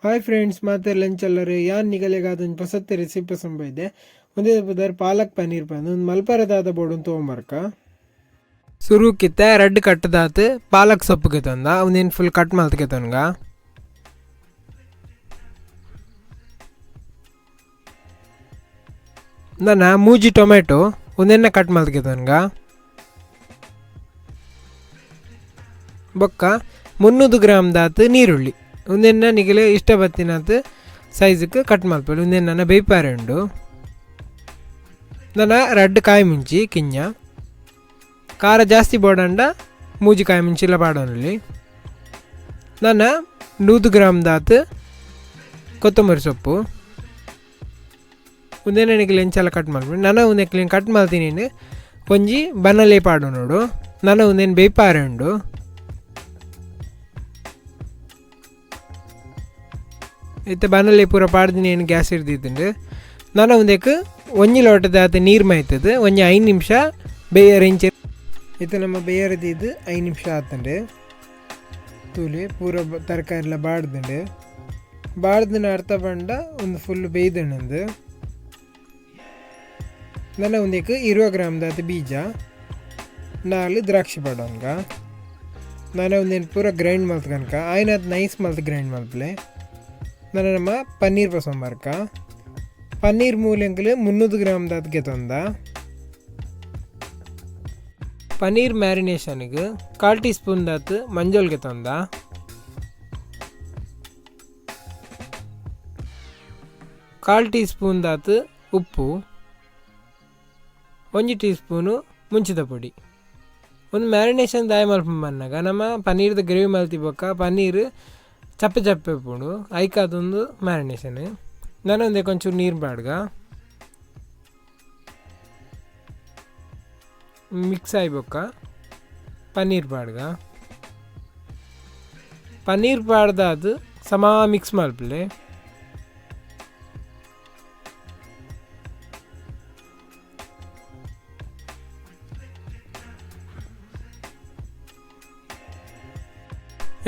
Hi friends, ಮಾತೆರ್ಲ ಎಂಚಲ್ಲರ್ ಯಾನ್ ನಿಗಲೆಗಾದ್ ಒಂಜಿ ಪೊಸತ್ ರೆಸಿಪಿ ಸಂಬೈದೆ. ಒಂದೇ ಪುದರ್ ಪಾಲಕ್ ಪನ್ನೀರ್ ಪಂದ್. ಉಂದು ಮಲ್ಪರೆ ದಾದ ಬೋಡು ತೋಂಬರ್ಕ. ಸುರುಕಿತ್ತೆ ರಡ್ಡ್ ಕಟ್ಟದಾತ್ ಪಾಲಕ್ ಸೊಪ್ಪು ಗೆತೊಂದ, ಉಂದೆನ್ ಫುಲ್ ಕಟ್ ಮಲ್ತ್ ಗೆತೊನ್ಗ. ನನ ಮೂಜಿ ಟೊಮೆಟೊ ಉಂದೆನ್ನ ಕಟ್ ಮಲ್ತ್ ಗೆತೊನ್ಗ. ಬೊಕ್ಕ 300 ಗ್ರಾಮ್ ದಾತ್ ನೀರುಳ್ಳಿ ಉಂದೆನ್ನ ನಿಗಲೆ ಇಷ್ಟ ಬತ್ತಿನಾತ್ ಸೈಜ್ಗೆ ಕಟ್ ಮಲ್ಪೊಲಿ. ಉಂದೆನ್ನ ನನ ಬೇಯ್ಪಾರೆ ಉಂಡು. ನನ ರಡ್ಡ್ ಕಾಯಿ ಮುಂಚಿ ಕಿಂಜ, ಖಾರ ಜಾಸ್ತಿ ಬೋಡಂಡ ಮೂಜಿ ಕಾಯಿ ಮುಂಚಿಲ ಪಾಡೊನೊಲಿ. ನನ 100 ಗ್ರಾಮ್ ದಾತ್ ಕೊತ್ತಂಬರಿ ಸೊಪ್ಪು ಉಂದೆನ್ನ ನಿಕುಲು ಎಂಚಲ ಕಟ್ ಮಲ್ಪೊಲಿ. ನನ ಉಂದೆಕ್ಲೆನ್ ಕಟ್ ಮಲ್ತಿನೇನು ಒಂಜಿ ಬನಲೆ ಪಾಡೊನೊಡು. ನನ ಉಂದೆನ್ ಬೇಯ್ಪಾರೆ ಉಂಡು. ಇತ್ತೆ ಬನಲೆ ಪೂರ ಪಾಡ್ದಿನೇನು ಗ್ಯಾಸ್ ಹಿಡ್ದಿದ್ದುಂಡು. ನನ ಉಂದೆಕ್ ಒಂಜಿ ಲೋಟದಾತ್ ನೀರು ಮೈತದು ಒಂಜಿ 5 ನಿಮಿಷ ಬೇಯರೆ ಇಂಚೆ. ಇತ್ತೆ ನಮ್ಮ ಬೇಯರೆ ದೀದ್ 5 ನಿಮಿಷ ಆತುಂಡು. ತೂಲೆ ಪೂರ ತರಕಾರಿಲ ಬಾಡ್ದುಂಡು. ಬಾಡ್ದಿನ ಅರ್ಥ ಪಂಡ ಉಂದು ಫುಲ್ ಬೇಯ್ದುಂಡು. ನನ ಉಂದೆಕ್ 20 ಗ್ರಾಮ್ ದಾತ್ ಬೀಜ, 4 ದ್ರಾಕ್ಷಿ ಪಾಡೊನ್ಗ. ನನ ಉಂದೆನ್ ಪೂರ ಗ್ರೈಂಡ್ ಮಲ್ತ್ ಕನಕ ಆಯ್ನಾತ್ ನೈಸ್ ಮಲ್ತ್ ಗ್ರೈಂಡ್ ಮಲ್ಪಲೆ. ನನ ನಮ್ಮ ಪನ್ನೀರ್ ಪಸೊಂಬರ್ಕ. ಪನ್ನೀರ್ ಮೂಲೆಂಕುಲು 300 ಗ್ರಾಮ್ ದಾತ್ ಗೆತೊಂದ. ಪನ್ನೀರ್ ಮ್ಯಾರಿನೇಷನ್ಗೆ 1/4 ಟೀ ಸ್ಪೂನ್ ದಾತ್ ಮಂಜೊಲ್ ಗೆತೊಂದ. 1/4 ಟೀ ಸ್ಪೂನ್ ದಾತ್ ಉಪ್ಪು, 1 ಟೀ ಸ್ಪೂನು ಮುಂಚಿದ ಪೊಡಿ. ಒಂದು ಮ್ಯಾರಿನೇಷನ್ ದಾಯ ಮಲ್ಪು ಬನ್ನಾಗ ನಮ್ಮ ಪನ್ನೀರ್ದ ಗ್ರೇವಿ ಮಲ್ತಿ ಬೊಕ್ಕ ಪನ್ನೀರ್ ಚಪ್ಪೆ ಚಪ್ಪೆ ಉಪ್ಪುಂಡು. ಐಕಾದೊಂದು ಮ್ಯಾರಿನೇಷನ್. ನನ ಒಂದೇ ಕೊಂಚೂರು ನೀರು ಬಾಡ್ಗ ಮಿಕ್ಸ್ ಆಯಿ ಬೊಕ್ಕ ಪನ್ನೀರ್ ಬಾಡ್ಗ. ಪನ್ನೀರ್ ಪಾಡ್ದಾದ್ ಸಮ ಮಿಕ್ಸ್ ಮಲ್ಪಲೆ.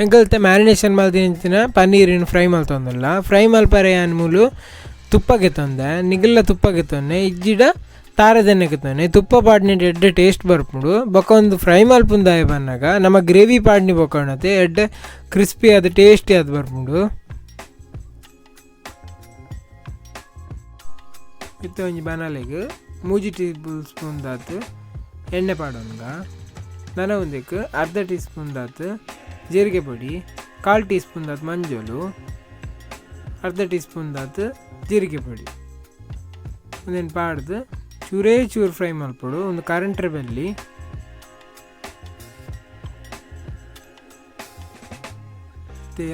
ಎಂಕಲ್ತೆ ಮ್ಯಾರಿನೇಷನ್ ಮಲ್ತಿನ ಪನ್ನೀರಿನ ಫ್ರೈ ಮಲ್ತೊಂದುಲ್ಲ. ಫ್ರೈ ಮಲ್ಪರೆ ಯಾನ್ ಮೂಲು ತುಪ್ಪ ಗೆತೊಂದೆ. ನಿಗಲ್ಲ ತುಪ್ಪ ಗೆತೊನ್ನೆ, ಇಜ್ಜಿಡ ತಾರೆದೆಣ್ಣೆ ಗೆತೊನ್ನೆ. ತುಪ್ಪ ಪಾಡ್ನಿಟ್ ಎಡ್ಡೆ ಟೇಸ್ಟ್ ಬರ್ಪುಂಡು. ಬೊಕ್ಕ ಒಂದು ಫ್ರೈ ಮಲ್ಪುಂದಾಯ ಬನ್ನಗ ನಮ್ಮ ಗ್ರೇವಿ ಪಾಡ್ನಿ ಬೊಕ್ಕ ಎಡ್ಡೆ ಕ್ರಿಸ್ಪಿ ಆದ್ ಟೇಸ್ಟಿ ಆದ್ ಬರ್ಪುಂಡು. ಇತ್ತೆ ಒಂಜಿ ಬನಲೆಗ್ 3 ಟೇಬಲ್ ಸ್ಪೂನ್ ದಾತ್ ಎಣ್ಣೆ ಪಾಡೊನ್ಗ. ನನ ಒಂದೆಕ್ ಅರ್ಧ ಟೀ ಸ್ಪೂನ್ ದಾತ್ ಜೀರಿಗೆ ಪೊಡಿ, 1/4 ಟೀ ಸ್ಪೂನ್ ದಾತ್ ಮಂಜೊಲು, ಅರ್ಧ ಟೀ ಸ್ಪೂನ್ ದಾತ್ ಜೀರಿಗೆ ಪೊಡಿ ಉಂದೆನ್ ಪಾಡ್ದು ಚೂರೇ ಚೂರು ಫ್ರೈ ಮಲ್ಪೊಡು. ಒಂದು ಕರೆಂಟ್ರೆ ಬಲ್ಲಿ.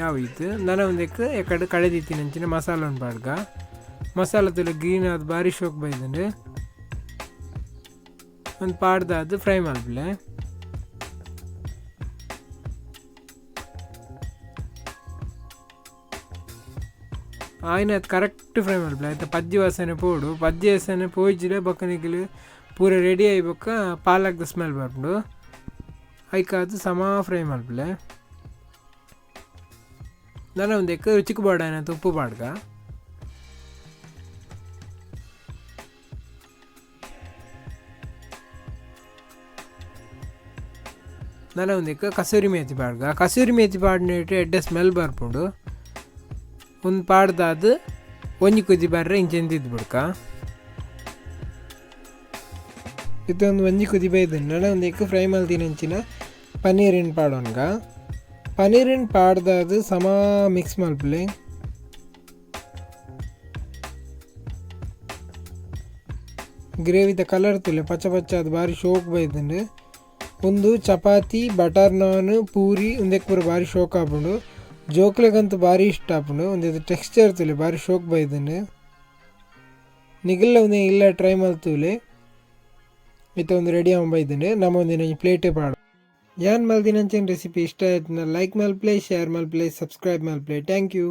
ಯಾವಿತ್ತು ನನ ಒಂದೆಕ್ ಎಕಡೆ ಕಳೆದಿತ್ತಿನಂಚಿನ ಮಸಾಲ ಪಾಡ್ಗ. ಮಸಾಲ ತುಲೆ ಗ್ರೀನ್ ಆದ್ ಬಾರಿ ಶೋಕ್ ಬೈದುಂಡು. ಒಂದು ಪಾಡ್ದಾದ್ ಫ್ರೈ ಮಲ್ಪಲೆ. ಆಯ್ನಾತ್ ಕರೆಕ್ಟ್ ಫ್ರೈ ಮಲ್ಪಲೆ. ಆಯ್ತ ಪಜ್ಜಿ ವಾಸನೆ ಪೋಡು. ಪಜ್ಜಿ ವಾಸನೆ ಪೋಯಿಜಿಡ ಬೊಕ್ಕ ನಿಕುಲು ಪೂರ ರೆಡಿ ಆಯಿ ಬೊಕ್ಕ ಪಾಲಕ್ದ ಸ್ಮೆಲ್ ಬರ್ಪುಂಡು. ಐಕಾದ್ ಸಮ ಫ್ರೈ ಮಲ್ಪಲೆ. ನನ ಒಂದೆಕ್ ರುಚಿಕ್ ಬೋಡಾಯಿನಾತ್ ಉಪ್ಪು ಪಾಡ್ಗ. ನನ ಒಂದೆಕ್ ಕಸೂರಿ ಮೇಥಿ ಪಾಡ್ಗ. ಕಸೂರಿ ಮೇಥಿ ಪಾಡ್ನೆಟ್ ಎಡ್ಡೆ ಸ್ಮೆಲ್ ಬರ್ಪುಂಡು. ಉಂದು ಪಾಡ್ದಾದ್ ಒಂಜಿ ಕುದಿ ಬರ್ರೆ ಇಂಚೆಂದಿದ್ದು ಬುಡ್ಕ. ಇತ್ತೆ ಒಂದು ಒಂಜಿ ಕುದಿ ಬೈದುಂಡು. ನನ ಒಂದೆಕ್ ಫ್ರೈ ಮಲ್ತಿನಂಚಿನ ಪನ್ನೀರಿನ್ ಪಾಡೊನ್ಗ. ಪನ್ನೀರಿನ್ ಪಾಡ್ದಾದ್ ಸಮ ಮಿಕ್ಸ್ ಮಲ್ಪಲೆ. ಗ್ರೇವಿದ ಕಲರ್ ತುಲೆ ಪಚ್ಚ ಪಚ್ಚ ಆದ್ ಬಾರಿ ಶೋಕ್ ಬೈದುಂಡು. ಉಂದು ಚಪಾತಿ, ಬಟರ್ ನಾನ್, ಪೂರಿ ಉಂದೆಕ್ ಪೂರ ಬಾರಿ ಶೋಕ್ ಆಪುಂಡು. ಜೋಕ್ಲೆಗಂತೂ ಬಾರಿ ಇಷ್ಟ ಆಪುಂಡು. ಉಂದೆತ ಟೆಕ್ಸ್ಚರ್ ತುಲೆ ಬಾರಿ ಶೋಕ್ ಬೈದುಂಡು. ನಿಗಲ್ಲ ಉಂದೆ ಇಲ್ಲ ಟ್ರೈ ಮಲ್ತುಲೆ. ಇತ್ತೆ ಒಂದು ರೆಡಿ ಆವೊಂದು ಬೈದುಂಡು. ನಮ ಒಂದಿನ ಒಂಜಿ ಪ್ಲೇಟ್ ಪಾಡ. ಯಾನ್ ಮಲ್ದಿನಂಚಿನ ರೆಸಿಪಿ ಇಷ್ಟ ಆಯ್ತುಂಡ ಲೈಕ್ ಮಲ್ಪಲೆ, ಶೇರ್ ಮಲ್ಪಲೆ, ಸಬ್ಸ್ಕ್ರೈಬ್ ಮಲ್ಪಲೆ. Thank you.